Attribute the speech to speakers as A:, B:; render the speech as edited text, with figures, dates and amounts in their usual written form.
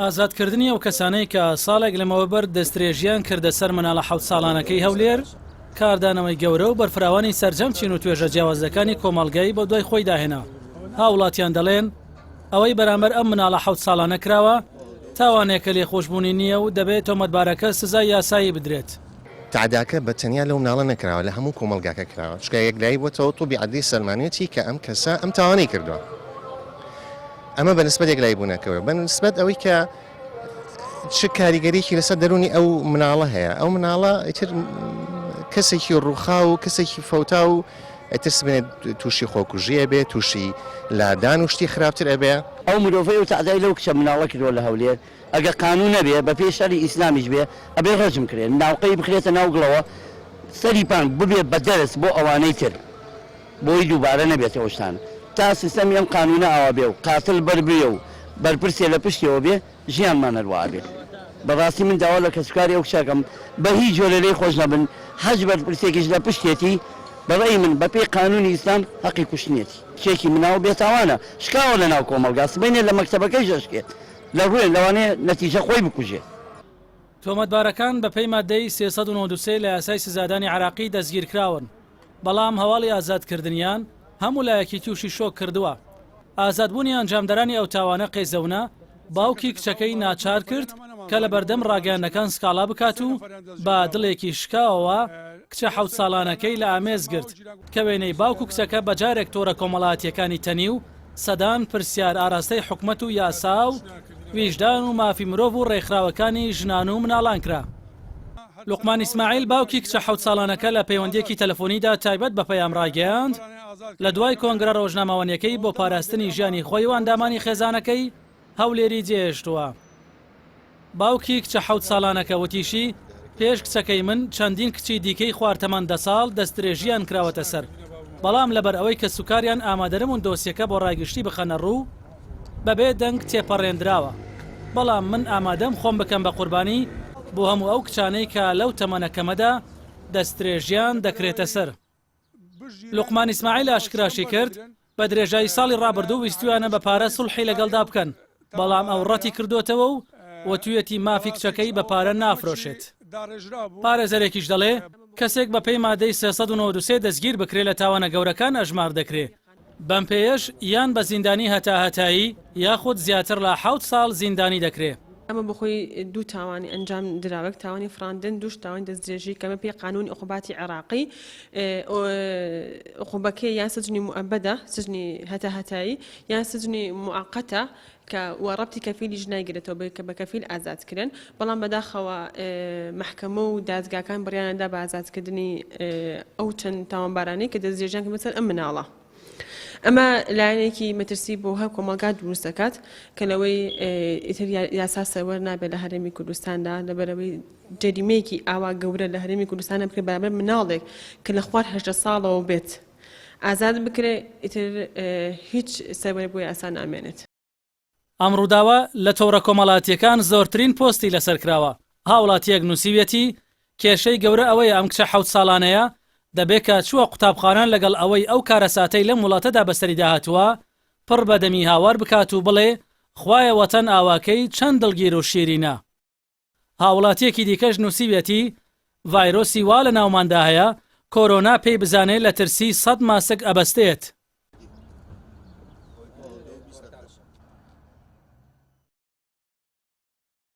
A: ئازادکردنی ئەو کەسانەی کە ساڵێک لەمەوبەر دەستدرێژیان کردە سەر مناڵە حەوت ساڵانەکەی هەولێر، کاردانەوەی گەورە و بەرفراوانی سەرجەم چین و توێژە جیاوازەکانی کۆمەڵگەی بەدوای خۆیدا هێنا. هاوڵاتیان دەڵێن، ئەوەی بەرامبەر ئەم مناڵە حەوت ساڵانە کراوە، تاوانێکە لێخۆشبوونی نییە و دەبێت تۆمەتبارەکە سزای یاسایی بدرێت.
B: تەعداکە بە تەنیا لەو مناڵە نەکراوە، لە هەموو کۆمەڵگاکە کراوە، چونکە یەکلایی بۆتەوە طوبی عەدلی سەلمانویەتی کە ئەم کەسە ئەم تاوانەی کردووە. ئەمە بە نسبەت یەکلایی بوونەکەوە، بە نسبەت ئەوەی کە چ کاریگەریی لەسەر دەروونی ئەو مناڵە هەیە، ئەو مناڵە ئیتر کەسێکی ڕووخاو و کەسێکی فەوتا و ئیتر سبەینێ تووشی خۆکوژی ئەبێ، تووشی لادان و شتی خراپتر ئەبێ.
C: ئەو مرۆڤەی ئەو تەعدای لەو کچە مناڵە کردووە لە هەولێر، ئەگەر قانون نەبێ بە پێی شەرعی ئیسلامیش بێ ئەبێ ڕەجم کرێ ناوقەی بخرێتە ناو گڵەوە سەری پان ببێ بە دەرس بۆ ئەوانەی تر بۆی دووبارە نەبێتەوە ئەو شتانە تا سیستەمی ئەم قانونە ئاوا بێ و قاتل بەر بێ و بەرپرسێ لە پشتیەوە بێ ژیانمان هەر وا ئەبێ بەڕاستی من داوا لە کەسوکاری ئەو کچە ئەکەم بە هیچ جۆرێ لێی خۆش نەبن هەچ بەرپرسێکیش لە پشتێتی بە ڕەئی من بە پێی قانونی ئیسلام هەقی کوشتنیەتی کچێکی مناڵ بێتاوانە شکاوە لە ناو کۆمەڵگا سبەینێ لە مەکتەبەکەیش ئەشکێت لە ڕوێ لەوانەیە نەتیجە خۆی بکوژێت.
A: تۆمەتبارەکان بەپێی ماددەی 393 لە یاسای سزادانی عێراقی دەستگیرکراون، بەڵام هەواڵی ئازادکردنیان هەموو لایەکی تووشی شۆک کردووە. ئازادبوونی ئەنجامدەرانی ئەو تاوانە قێزەونە، باوکی کچەکەی ناچار کرد کە لەبەردەم ڕاگەیاندنەکان سکاڵا بکات و بە دڵێکی شکاوەوە کچە حەوت ساڵانەکەی لە ئامێز گرت کە وێنەی باوک و کچەکە بەجارێک تۆڕە کۆمەڵایەتییەکانی تەنی و سەدان پرسیار ئاراستەی حکومەت و یاسا و ویژدان و مافی مرۆڤ و ڕێکخراوەکانی ژنان و مناڵان کرا. لوقمان ئیسماعیل باوکی کچە حەوت ساڵانەکە لە پەیوەندییەکی تەلەفۆنیدا تایبەت بە پەیام ڕایگەیاند، لە دوای کۆنگرە ڕۆژنامەوانییەکەی بۆ پاراستنی ژیانی خۆی و ئەندامانی خێزانەکەی هەولێری جێهێشتووە. باوکی کچە حەوت ساڵانەکە وتیشی، پێش کچەکەی من چەندین کچی دیکەی خوار تەمەن دە ساڵ دەستدرێژییان کراوەتە سەر، بەڵام لەبەر ئەوەی کەسوکاریان ئامادەنەبوون دۆسیەکە بۆ ڕای گشتی بخەنە ڕوو، بەبێ دەنگ تێپەڕێندراوە، بەڵام من ئامادەم خۆم بکەم بە قوربانی بۆ هەموو ئەو کچانەی کە لەو تەمەنە کەمەدا دەستدرێژیان دەکرێتە سەر. لوقمان ئیسماعیل ئاشکراشی کرد، بە درێژایی ساڵی ڕابردوو ویستویانە بە پارە سوڵحی لەگەڵدا بکەن، بەڵام ئەو ڕەتی کردۆتەوە و وتویەتی مافی کچەکەی بە پارە نافرۆشێت. پارێزەرێکیش دەڵێ، کەسێک بەپێی مادەی 393 دەستگیر بکرێ لە تاوانە گەورەکان ئەژمار دەکرێ، بەم پێیەش یان بە زیندانی هەتاهەتایی یاخود زیاتر لە حەوت ساڵ زیندانی دەکرێ.
D: ئەمە بۆ خۆی دوو تاوانی ئەنجام درا وەک تاوانی فڕاندن دووش تاوانی دەستدرێژی کە بەپێی قانونی عقوباتی عێراقی عقوبەکەی یان سجنی موئەبەدە سجنی هەتاهەتایی یان سجنی موئەقەتە کە وە ڕەبتی کەفیلیش نایگرێتەوە بە کە بە کەفیل ئازاد کرێن بەڵام بەداخەوە مەحکەمە و دادگاکان بڕیاریان دا بە ئازادکردنی ئەو چەند تاوانبارانەی کە دەستدرێژیان کردووە سەر ئەم مناڵە. ئەمە لایەنێکی مەترسی بۆ هەر کۆمەڵگا دروست دەکات کە لەوەی ئیتر یاسا سەروەر نابێت لە هەرێمی کوردستاندا لەبەرەوەی جەریمەیەکی ئاوا گەورە لە هەرێمی کوردستانە بکرێت بەرامبەر مناڵێک کە لە خوار 18 ساڵەوە بێت ئازاد بکرێ ئیتر هیچ سەروەرێک بۆ یاسا نامێنێت.
A: ئەم ڕووداوە لە تۆڕە کۆمەڵاتییەکان زۆرترین پۆستی لەسەر کراوە، هاوڵاتییەک نووسیویەتی، کێشەی گەورە ئەوەیە ئەم کچە حەوت ساڵانەیە دەبێ کە چووە قوتابخانە لەگەڵ ئەوەی ئەو کارەساتەی لەم وڵاتەدا بەسەریدا هاتووە پڕ بە دەمی هاوار بکات و بڵێ خوایە وەتەن ئاواکەی چەند دڵگیر و شیرینە. هاوڵاتییەکی دیکەش نووسیویەتی، ڤایرۆسی وا لە ناوماندا هەیە، کۆرۆنا پێی بزانێ لە ترسی سەد ماسک ئەبەستێت.